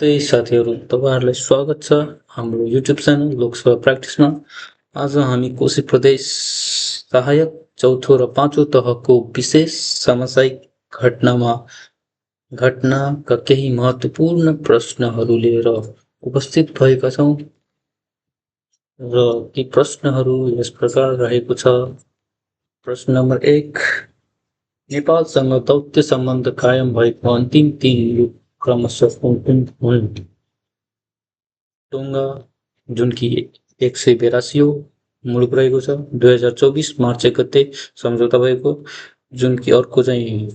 साथीहरू तपाईँहरूलाई स्वागत छ हाम्रो युट्युब च्यानल लोकसभा प्र्याक्टिसमा। आज हामी कोशी प्रदेश सहायक चौथो र पाँचौं तहको विशेष सामाजिक घटनाका केही महत्त्वपूर्ण प्रश्नहरू लिएर उपस्थित भएका छौँ र ती प्रश्नहरू यस प्रकार रहेको छ। प्रश्न नम्बर 1, नेपालसँग दौत्य सम्बन्ध कायम भएको अन्तिम 3 युग क्रमशः कुन हुन्? टोङ्गा, जुन कि 182 मुलुक रहेको छ। 2024 मार्च 1 गते सम्झौता भएको, जुन कि अर्को चाहिँ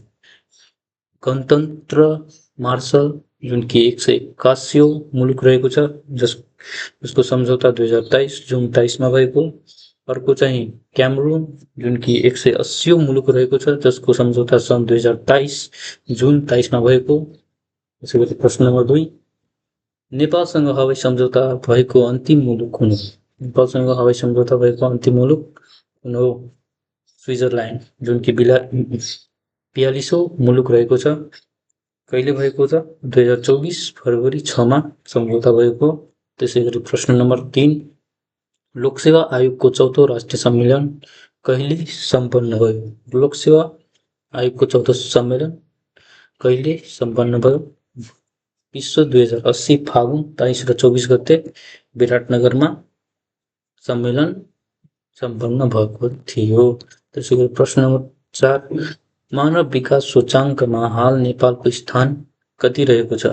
गणतन्त्र मार्शल, जुन कि 181 मुलुक रहेको छ, जसको सम्झौता 2023 जुन 23 मा भएको। अर्को चाहिँ क्यामरुन, जुन कि 180 मुलुक रहेको छ, जसको सम्झौता सन् 2023 जुन 23 मा भएको। त्यसैगरी प्रश्न नम्बर 2, नेपालसँग हवाई सम्झौता भएको अन्तिम मुलुक कुन हो? नेपालसँग हवाई सम्झौता भएको अन्तिम मुलुक कुन हो? स्विजरल्यान्ड, जुन कि 42औं मुलुक रहेको छ। कहिले भएको छ? 2024 फरवरी 6 मा सम्झौता भएको। त्यसैगरी प्रश्न नम्बर 3, लोकसेवा आयोगको चौथो राष्ट्रिय सम्मेलन कहिले सम्पन्न भयो? लोकसेवा आयोगको चौथो सम्मेलन कहिले सम्पन्न भयो? विश्व 2080 फागुन 23 र 24 गते विराटनगरमा सम्मेलन सम्पन्न भएको थियो। त्यसैगरी प्रश्न नम्बर 4, मानव विकास सूचाङ्कमा हाल नेपालको स्थान कति रहेको छ?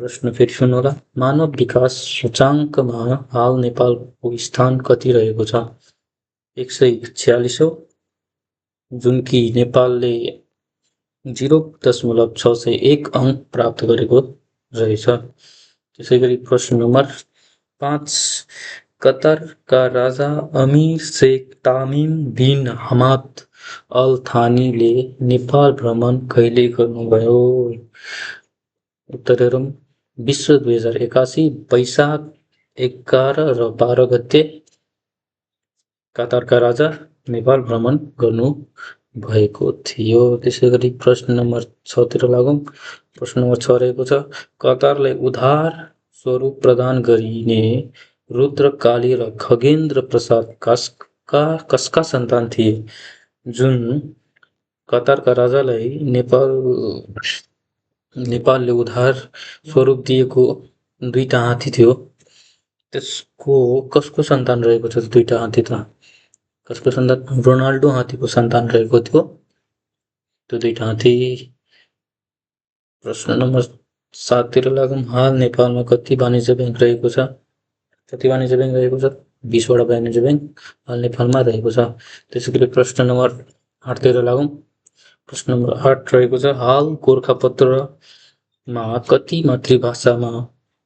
प्रश्न फेरि सुन्नुहोला, मानव विकास सूचाङ्कमा हाल नेपालको स्थान कति रहेको छ? 146औं, जुन कि नेपालले 0.601 अङ्क प्राप्त गरेको रहेछ। त्यसैगरी प्रश्न नम्बर 5, कतारका राजा अमीर शेख तामिम बिन हमाद अल थानीले नेपाल भ्रमण कहिले गर्नुभयो? उत्तर हेरौँ, विश्व 2081 वैशाख 11 र 12 गते कतारका राजा नेपाल भ्रमण गर्नु भएको थियो। त्यसैगरी प्रश्न नम्बर 6 तिर लागौँ। प्रश्न नम्बर 6 रहेको छ, कतारलाई उधार स्वरूप प्रदान गरिने रुद्रकाली र खगेन्द्र प्रसाद कसका सन्तान थिए? जुन कतारका राजालाई नेपालले उधार स्वरूप दिएको 2टा हात्ती थियो, त्यसको कसको सन्तान रहेको छ? 2टा हात्ती त कसको सन्तान? रोनाल्डो हात्तीको सन्तान रहेको थियो त्यो 2टा हात्ती। प्रश्न नम्बर 7 तिर लागौँ। हाल नेपालमा कति वाणिज्य ब्याङ्क रहेको छ? कति वाणिज्य ब्याङ्क रहेको छ? 20 वटा वाणिज्य ब्याङ्क हाल नेपालमा रहेको छ। त्यसैगरी प्रश्न नम्बर 8 तिर लागौँ। प्रश्न नम्बर 8 रहेको छ, हाल गोरखापत्रमा कति मातृभाषामा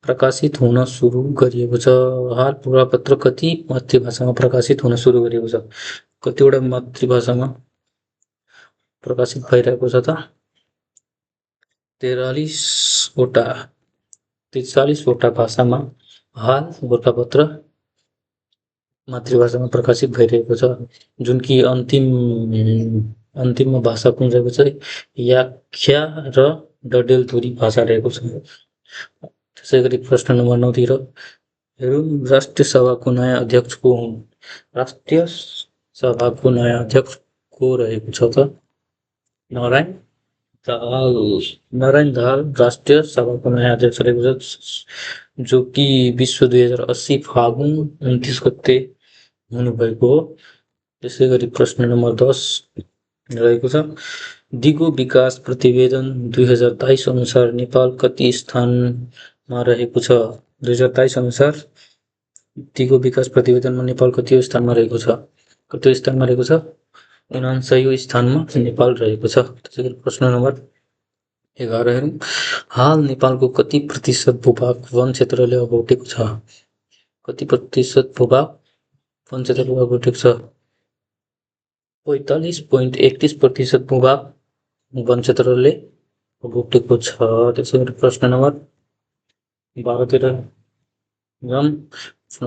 प्रकाशित हुन सुरु गरिएको छ? हाल गोरखापत्र कति मातृभाषामा प्रकाशित हुन सुरु गरिएको छ? कतिवटा मातृभाषामा प्रकाशित भइरहेको छ त? 43 वटा भाषामा हाल गोरखापत्र मातृभाषामा प्रकाशित भइरहेको छ, जुन कि अन्तिममा भाषा कुन रहेको छ? याख्या र डडेलधुरी भाषा रहेको छ। त्यसैगरी प्रश्न नम्बर 9 तिर हेरौँ, राष्ट्रिय सभाको नयाँ अध्यक्ष को हुन्? राष्ट्रिय सभाको नयाँ अध्यक्ष को रहेको छ त? नारायण दाहाल राष्ट्रिय सभाको नयाँ अध्यक्ष रहेको छ, जो कि विश्व 2080 फागुन 29 गते हुनुभएको हो। त्यसैगरी प्रश्न नम्बर 10 रहेको छ, दिगो विकास प्रतिवेदन 2023 अनुसार नेपाल कति स्थानमा रहेको छ? 2023 अनुसार दिगो विकास प्रतिवेदनमा नेपाल कति स्थानमा रहेको छ? कति स्थानमा रहेको छ? 49औं स्थानमा नेपाल रहेको छ। त्यसैगरी प्रश्न नम्बर 11 हेरौँ, हाल नेपालको कति प्रतिशत भूभाग वन क्षेत्रले ओगटेको छ? कति प्रतिशत भूभाग वन क्षेत्रले ओगटेको छ? 45.31% भूभाग वन क्षेत्रले ओगटेको छ। त्यसैगरी प्रश्न नम्बर 12 तिर जाउँ।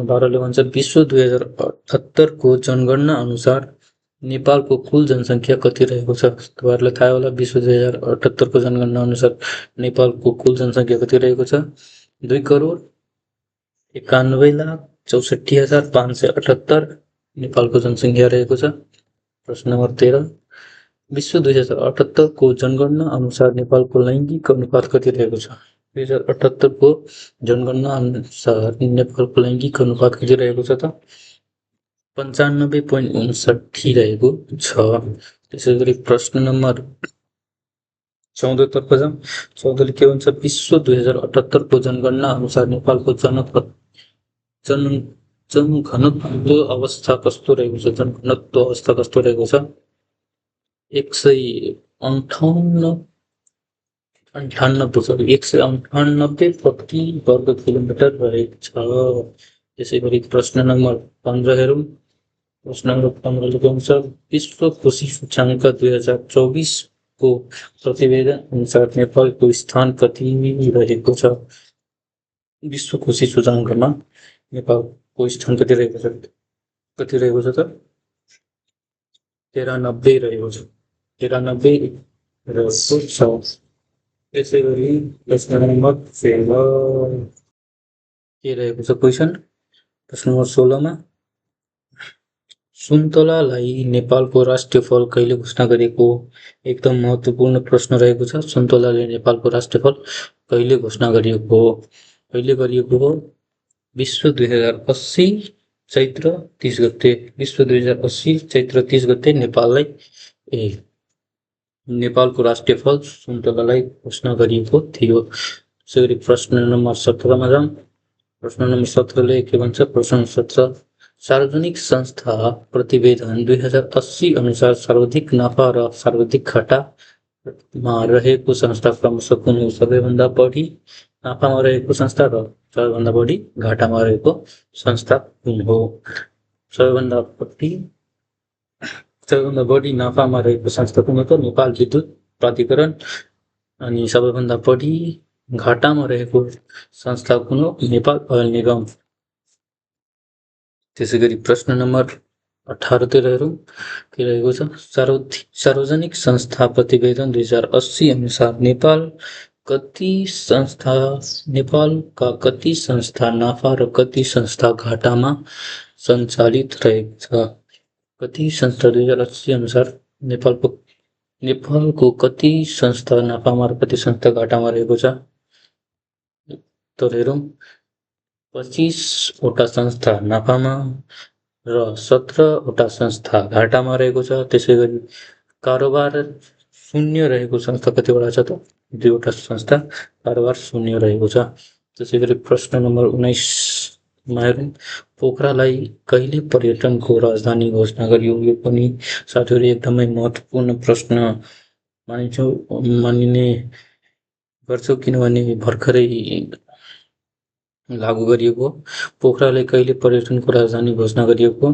12 ले भन्छ, विश्व 2078 को जनगणना अनुसार नेपालको कुल जनसङ्ख्या कति रहेको छ? तपाईँहरूलाई थाहा होला विश्व 2078 को जनगणना अनुसार नेपालको कुल जनसङ्ख्या कति रहेको छ? 2,91,64,578 नेपालको जनसङ्ख्या रहेको छ। प्रश्न नम्बर 13 विश्व 2078 को जनगणना अनुसार नेपालको लैङ्गिक अनुपात कति रहेको छ? 2078 को जनगणना अनुसार नेपालको लैङ्गिक अनुपात कति रहेको छ त? 95.59 रहेको छ। त्यसै गरी प्रश्न नम्बर 14 तर्फ जाउँ। 14 ले के भन्छ? विश्व 2078 को जनगणना अनुसार नेपालको जनघनत्व अवस्था कस्तो रहेको छ? जनघनत्व अवस्था कस्तो रहेको छ? 198 प्रति वर्ग किलोमिटर रहेको छ। त्यसै गरी प्रश्न नम्बर 15 हेरौँ। प्रश्न नम्बर 15 ले के भन्छ? विश्व कृषि सूचाङ्क 2024 को प्रतिवेदन अनुसार नेपालको स्थान कति रहेको छ? विश्व कृषि सूचाङ्कमा नेपालको स्थान कति रहेको छ? कति रहेको छ त? 93 रहेको छ। 93 रहेको छ। त्यसै गरी प्रश्न नम्बर 16 के रहेको छ क्वेसन? प्रश्न नम्बर 16 मा सुन्तलालाई नेपालको राष्ट्रिय फल कहिले घोषणा गरेको? एकदम महत्त्वपूर्ण प्रश्न रहेको छ। सुन्तलालाई नेपालको राष्ट्रिय फल कहिले घोषणा गरिएको हो? कहिले गरिएको हो? विश्व 2080 चैत्र 30 गते। विश्व 2080 चैत्र 30 गते नेपालको राष्ट्रिय फल सुन्तलालाई घोषणा गरिएको थियो। त्यसै गरी प्रश्न नम्बर 17 मा जाउँ। प्रश्न नम्बर 17 ले के भन्छ? प्रश्न 17 सार्वजनिक संस्था प्रतिवेदन 2080 अनुसार सर्वाधिक नाफा र सर्वाधिक घाटामा रहेको संस्था क्रमशः कुन हो? सबैभन्दा बढी नाफामा रहेको संस्था र सबैभन्दा बढी घाटामा रहेको संस्था कुन हो? सबैभन्दा बढी नाफामा रहेको संस्था कुन हो त? नेपाल विद्युत प्राधिकरण। अनि सबैभन्दा बढी घाटामा रहेको संस्था कुन हो? नेपाल ओयल निगम। त्यसै गरी प्रश्न नम्बर 18 तिर हेरौँ के रहेको छ? सार्वजनिक संस्था प्रतिवेदन 2080 अनुसार नेपालका कति संस्था नाफा र कति संस्था घाटामा सञ्चालित रहेको छ? कति संस्था 2080 अनुसार नेपालको कति संस्था नाफामा र कति संस्था घाटामा रहेको छ? त हेरौँ 25 वटा संस्था नाफामा र 17 वटा संस्था घाटामा रहेको छ। त्यसै गरी कारोबार शून्य रहेको संस्था कतिवटा छ त? 2 वटा संस्था कारोबार शून्य रहेको छ। त्यसै गरी प्रश्न नम्बर 19 मा हेरौँ पोखरालाई कहिले पर्यटनको राजधानी घोषणा गरियो? यो पनि साथीहरू एकदमै महत्त्वपूर्ण प्रश्न मानिने गर्छ, किनभने भर्खरै लागू गरिएको। पोखरालाई कहिले पर्यटनको राजधानी घोषणा गरिएको?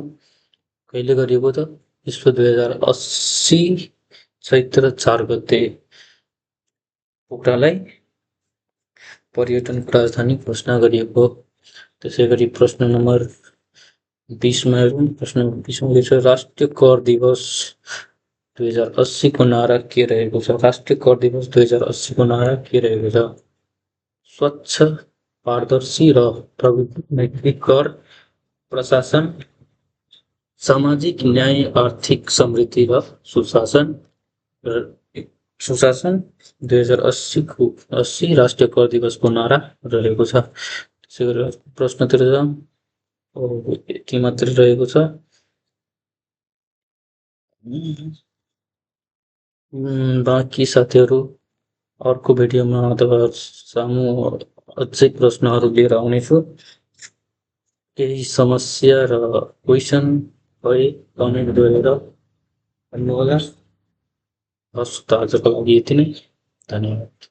कहिले गरिएको त? विश्व 2080 चैत्र 4 गते पोखरालाई पर्यटनको राजधानी घोषणा गरिएको। त्यसै गरी प्रश्न नम्बर 20 मा हेरौँ। प्रश्न नम्बर 20 मा के छ? राष्ट्रिय कर दिवस 2080 को नारा के रहेको छ? राष्ट्रिय कर दिवस 2080 को नारा के रहेको छ? स्वच्छ, पारदर्शी र प्रविधिमैत्री कर प्रशासन, सामाजिक न्याय, आर्थिक समृद्धि र सुशासन 2080 राष्ट्रिय कर दिवसको नारा रहेको छ। त्यसै गरी प्रश्नतिर जाउँ। यति मात्रै रहेको छ। बाँकी साथीहरू अर्को भिडियोमा तपाईँहरू सामु अझै प्रश्नहरू लिएर आउनेछु। केही समस्या र क्वेसन भए कमेन्ट गरेर भन्नुहोला। हस् त आजको लागि यति नै। धन्यवाद।